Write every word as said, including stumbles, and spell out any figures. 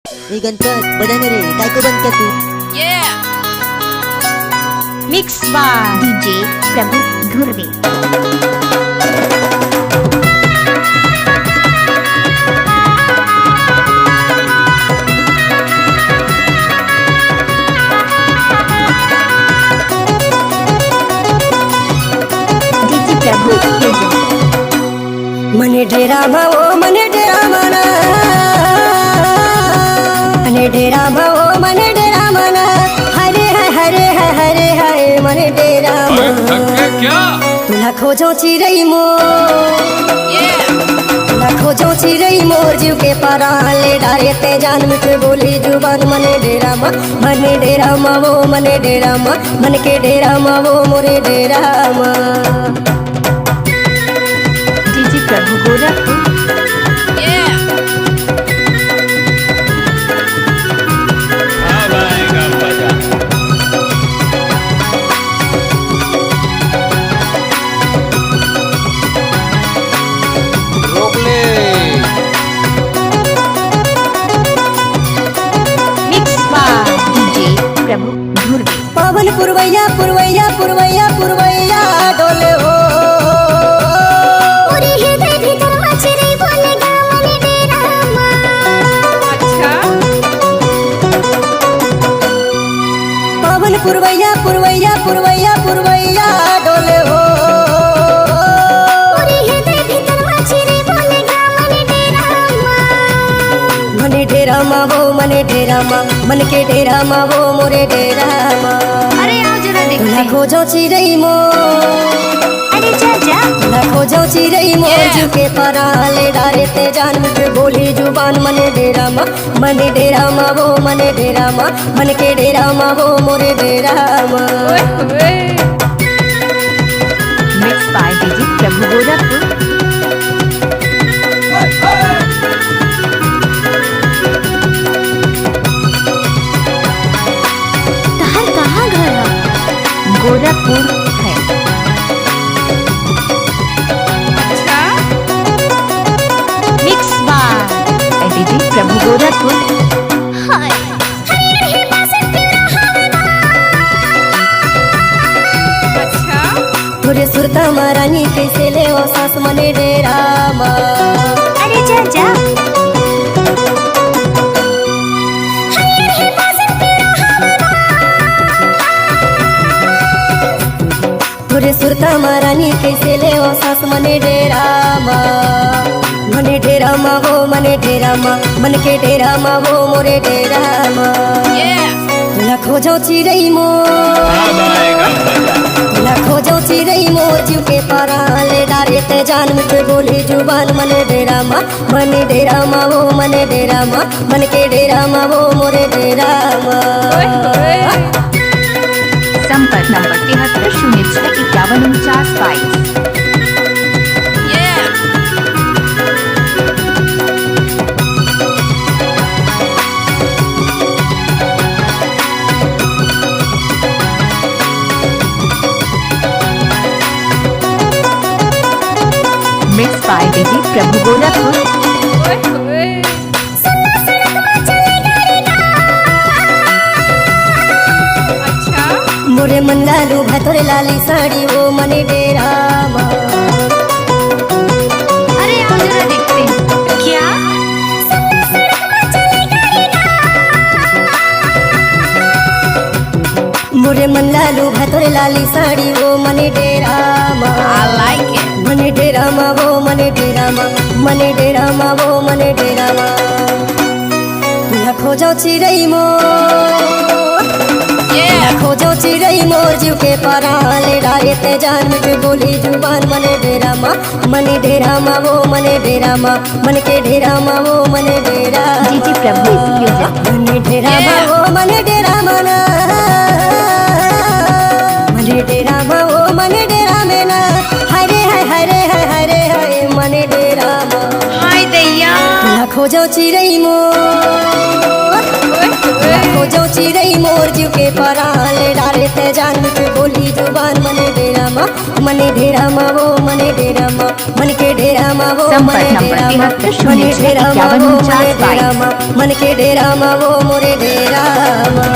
ए गणपत, बजा ना रे, काय को बंद कर तू? Mix by DJ प्रभु धुर्वे। DJ प्रभु। मने डेरा मा ओ, मने डेरा मा ना। मने डेरा मा ओ, मने डेरा मा ना। हरे हाय, हरे हाय, हरे हाय, मने डेरा मा। ओए, थक गए क्या? तुला खोजो चिरई मो। तुला खोजो चिरई मोर जीव के परान ले डारे ते जान मिठ बोली जुबान मने डेरा मा, मने डेरा मा ओ, मने डेरा मा। मन के डेरा मा ओ मोरे डेरा मा। DJ प्रभु गोरखपुर। रोक ले। Mix by DJ प्रभु धुर्वे। पावन पुरवैया, पुरवैया, पुरवैया, पुरवैया डोले हो। पूरे हृदय भीतर मचरी बोले गा मने डेरा मा। अच्छा। पावन पुरवैया, पुरवैया, पुरवैया, पुरवैया डोले हो। पूरे हृदय भीतर मचरी बोले गा मने डेरा मा। मने डेरा मा वो, मने डेरा मा। मन के डेरा मा वो मोरे डेरा मा। अरे आओ जरा देखते हैं। खोजो चिरई मो। अरे जा जा। खोजो चिरई मो। जीव के परान ले डारे ते जान मिठ बोली जुबान मने डेरा मा। मने डेरा मा वो मने डेरा मा। मन के डेरा मा वो मोरे डेरा मा। Mix by DJ प्रभु गोरखपुर। तहर कहाँ घर ह? गोरखपुर है। अच्छा। Mix by DJ प्रभु गोरखपुर। हाय। अच्छा। तोरे सुरता मा रानी कैसे ले ओ सास मने डेरा मा। अरे जा जा। तोरे सुरता मा रानी कैसे ले ओ सास मने डेरा मा। मने डेरा मा वो मने डेरा मा। मन के डेरा मा वो मोरे डेरा मा। तुला खोजो चिरई मो। तुला खोजो चिरई मोर जीव के परान ले डारे ते जान मिठ बोली जुबान मने डेरा मा। मने डेरा मा वो मने डेरा मा। मन के डेरा मा वो मोरे डेरा मा। संपर्क नंबर तिहत्तर शून्य छह इक्यावन उनचास बाईस। Mix by DJ प्रभु गोरखपुर। मोरे मन लालू भतोरे लाली साड़ी वो मने डेरा मा। अरे आओ जरा देखते हैं। क्या? मोरे मन लालू भतोरे लाली साड़ी वो मने डेरा मा। I like it। मने डेरा मा वो मने डेरा मा। मने डेरा मा वो मने डेरा मा। खोजो चिरई मोर। खोजो चिरई मोर जीव के परान ले डारे ते जान मिठ बोली जुबान मने डेरा मा। मने डेरा मा वो मने डेरा मा। मन के डेरा मा वो मने डेरा। DJ प्रभु music। मने डेरा मा वो मने डेरा मा ना। मने डेरा मा वो मने डेरा में ना। हरे है हरे है हरे है मने डेरा मा। हाय दैया। खोजो चिरई मोर। खोजो चिरई मोर जीव के परान ले डारे ते जान मिठ बोली जुबान मने डेरा मा। मने डेरा मा वो मने डेरा मा। मन के डेरा मा संपर्क नंबर तिहत्तर शून्य छह इक्यावन उनचास बाईस। मन के डेरा मा वो मोरे डेरा मा।